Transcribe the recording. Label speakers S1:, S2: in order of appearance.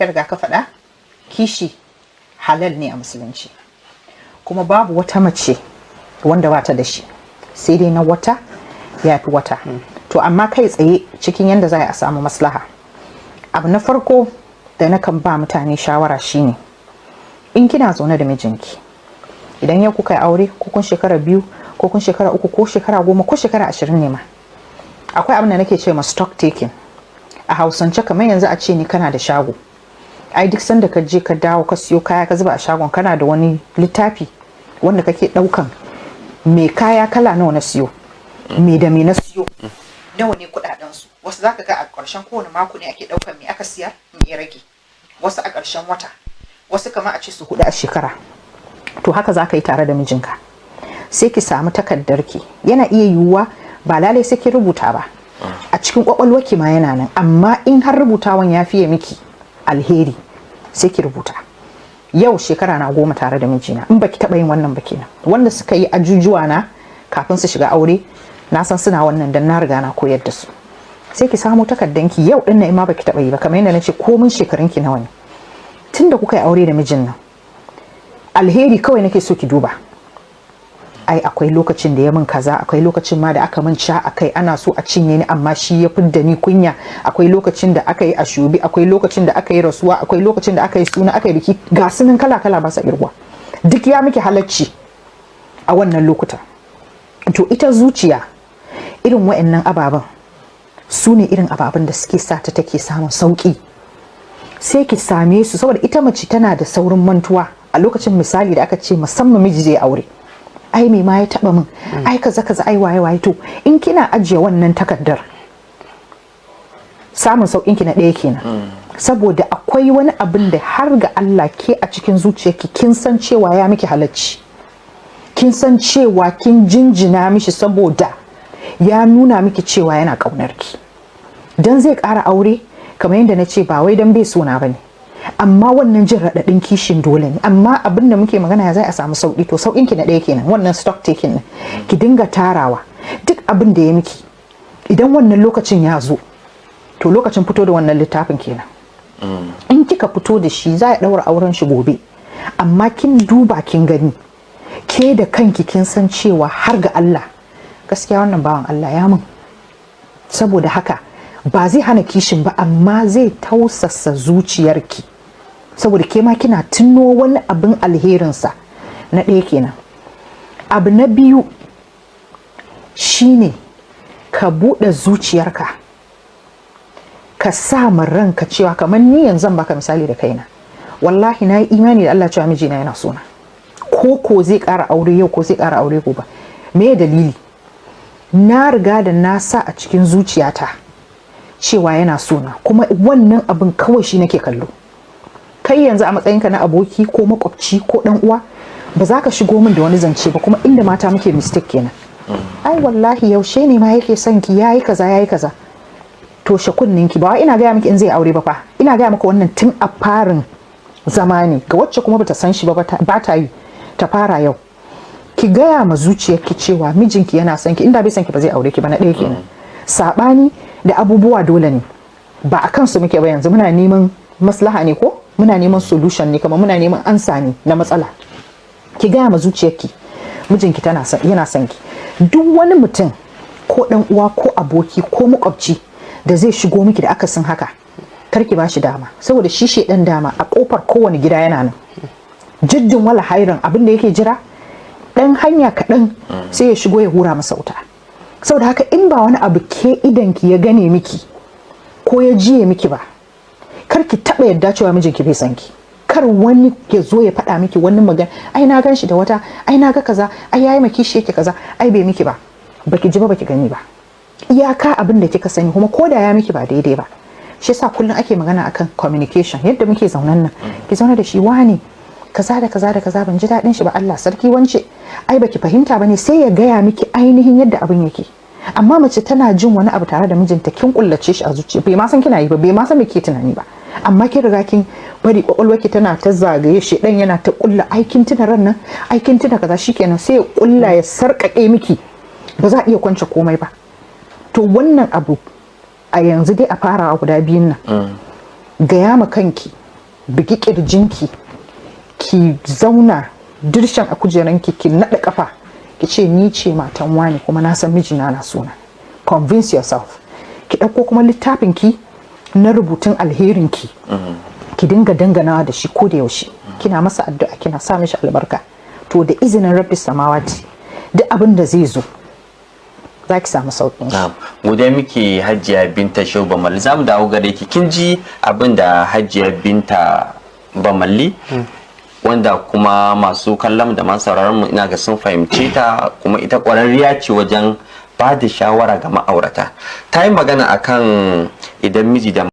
S1: Ka riga ka faɗa, kishi halal ne a Musulunci, kuma babu wata mace wanda ba ta da shi, sai dai na wata ya fi wata. To amma kai tsaye cikin yadda za a samu maslaha, abu na farko da na kan ba mutane shawara shine, in kina zaune da mijinki, idan yau kuka yi aure, ko kun shekara 2, ko kun shekara 3, ko shekara 10, ko shekara 20 ne ma, akwai abin da nake ce ma stock taking a Hausance. Kamar yanzu a ce ni kana da shago, ai duk sanda ka je ka dawo, ka siyo kaya, ka zuba a shagon, kana da wani littafi wanda kake daukan me kaya kala nawa na siyo, me da me na siyo, nawa ne kudaden su. Wasu zaka ga a ƙarshen kowane mako ne ake daukan me aka siyar, me ya rage, wasu a ƙarshen wata, wasu kamar a ce su hudu a shekara. To haka zaka yi tare da mijinka. Sai ki samu takardarki. Yana iya yiwuwa ba lalai sai ki rubuta ba, a cikin kwakwalwarki ma yana nan, amma in har rubutawan ya fiye miki alheri, sai ki rubuta: yau shekara na 10 tare da mijina. In baki taba yin wannan ba kenan. Wanda suka yi ajujuwa na kafin su shiga aure, na san suna wannan, dan na riga na koyar da su. Sai ki samu takardanki yau din nan, in ma baki taba yi ba, kamar yadda nace, komin shekarunki nawa ne, tunda kuka yi aure da mijin nan, alheri kawai nake so ki duba. Ai akwai lokacin da ya min kaza, akwai lokacin ma da aka min ca akai ana so a cinye ni, amma shi ya fidda ni kunya. Akwai lokacin da aka yi ashubi, akwai lokacin da aka yi rasuwa, akwai lokacin da aka yi suna, aka yi biki, ga sunan kala kala ba sa irguwa. Duk ya miki halacci a wannan lokuta. To ita zuciya, irin wa'annan ababen su ne irin ababen da suke sa ta take samun sauki. Sai ki same su, saboda ita mace tana da saurin mantuwa. A lokacin misali da aka ce musamman miji zai aure, ai me ma ya taba min, ai kaza kaza, ai waye waye. To in kina ajiye wannan takardar, samun saukin ki na ɗaya kenan, saboda akwai wani abin da har ga Allah ke a cikin zuciyarki kin san cewa ya miki halacci, kin san cewa kin jinjina mishi saboda ya nuna miki cewa yana ƙaunar ki. Dan zai ƙara aure, kamar yadda na ce, ba wai dan bai sona bane, amma wannan jin raɗaɗin kishin dole ne. Amma abin da muke magana, ya zai a samu sauƙi? To sauƙin ki na ɗaya kenan, wannan stock taking ne. Ki dinga tarawa duk abin da ya miki. Idan wannan lokacin ya zo, to lokacin fito da wannan littafin kenan. In kika fito da shi, za a ɗaura auren shi gobe, amma kin duba kin gani, ke da kanki kin san cewa har ga Allah gaskiya wannan bawan Allah ya mun. Saboda haka ba zai hana kishin ba, amma zai tausasa zuciyarki, saboda ke ma kina tuno wani abin alherinsa. Na ɗaya kenan. Abu na biyu shine ka buɗe zuciyarka, ka sa ma ranka cewa, kamar ni yanzu zan baka misali da kaina, wallahi na yi imani da Allah cewa mijina yana sona, ko zai ƙara aure yau ko zai ƙara aure gobe. Me dalili? Na riga da na sa a cikin zuciyata cewa yana sona, kuma wannan abin kawai shi nake kallo. Kai yanzu a matsayinka na aboki ko makwabci ko dan uwa, ba za ka shigo min da wani zance ba. Kuma inda mata muke mistake kenan: ai wallahi yaushe ne ma yake son ki, yayi kaza, yayi kaza. Toshe kunninki. Ba wai ina gaya miki in zai aure ba fa, ina gaya maka wannan tun a farin zama ne. Ga wacce kuma bata san shi ba, ba ta yi, ta fara yau. Ki gaya ma zuciyarki cewa mijinki yana son ki. Inda bai son ki, ba zai aure ki ba. Na ɗaya kenan. Sabani da abubuwa dole ne, ba a kansu muke ba yanzu. Muna neman maslaha ne, ko muna neman solution ne, kamar muna neman ansa ne na matsala. Ki gaya ma zuciyarki mijinki tana yana son ki. Duk wani mutum, ko dan uwa ko aboki ko makwabci da zai shigo miki da akasin haka, kar ki bashi dama, saboda shi shedan dama a kofar kowane gida yana nan jiddin wala hairan. Abin da yake jira dan hanya kaɗan, sai ya shigo ya hura masa wuta. Saboda haka in ba wani abu ke idanki ya gane miki ko ya jiye miki ba, kar ki taɓa yadda cewa mijinki bai san ki. Kar wani ya zo ya faɗa miki wani magana: ai na gan shi da wata, ai na ga kaza, ai yayi maki shi yake kaza, ai bai miki ba. Baki ji ba, baki gani ba. Iyaka abin da kika sani, kuma ko da ya miki ba daidai ba. Shi yasa kullum ake magana akan communication. Yadda muke zaunan nan, ki zauna da shi: wani kaza da kaza da kaza ban ji daɗin shi ba. Allah sarki wance, ai baki fahimta bane. Sai ya gaya miki ainihin yadda abin yake. Amma mace tana jin wani abu tare da mijinta, kin kullace shi a zuciya, bai ma san kina yi ba, bai ma san me ke tunani ba, amma kin riga kin bari kwakwalwarki tana ta zagaye shi, dan yana ta kulla: ai kin tuna ran nan, ai kin tuna kaza. Shikenan, sai ya kulla ya sarƙaƙe miki, ba za a iya kwance komai ba. To wannan abu a yanzu dai a farawa guda biyun nan, gaya ma kanki. Bigi kirjinki, ki zauna dirshan a kujeranki, ki naɗa kafa, ki ce, "Ni ce matan wani, kuma na san mijina na sona." Convince yourself. Ki ɗauko kuma littafin ki na rubutun alherinki, ki dinga danganawa da shi ko da yaushe, kina masa addu'a, kina sa mishi albarka. To, da izinin Rabbi samawati, duk abin da zai zo za ki samu sauƙin shi.
S2: Na'am. Godiya muke, Hajiya Binta Shehu Bamalli. Za mu dawo gare ki. Kin ji abin da Hajiya Binta Bamalli, wanda kuma masu kallon da masu sauraron mu ina ga sun fahimce ta, kuma ita ƙwararriya ce wajen ba da shawara ga ma'aurata. Ta yi magana akan idan miji da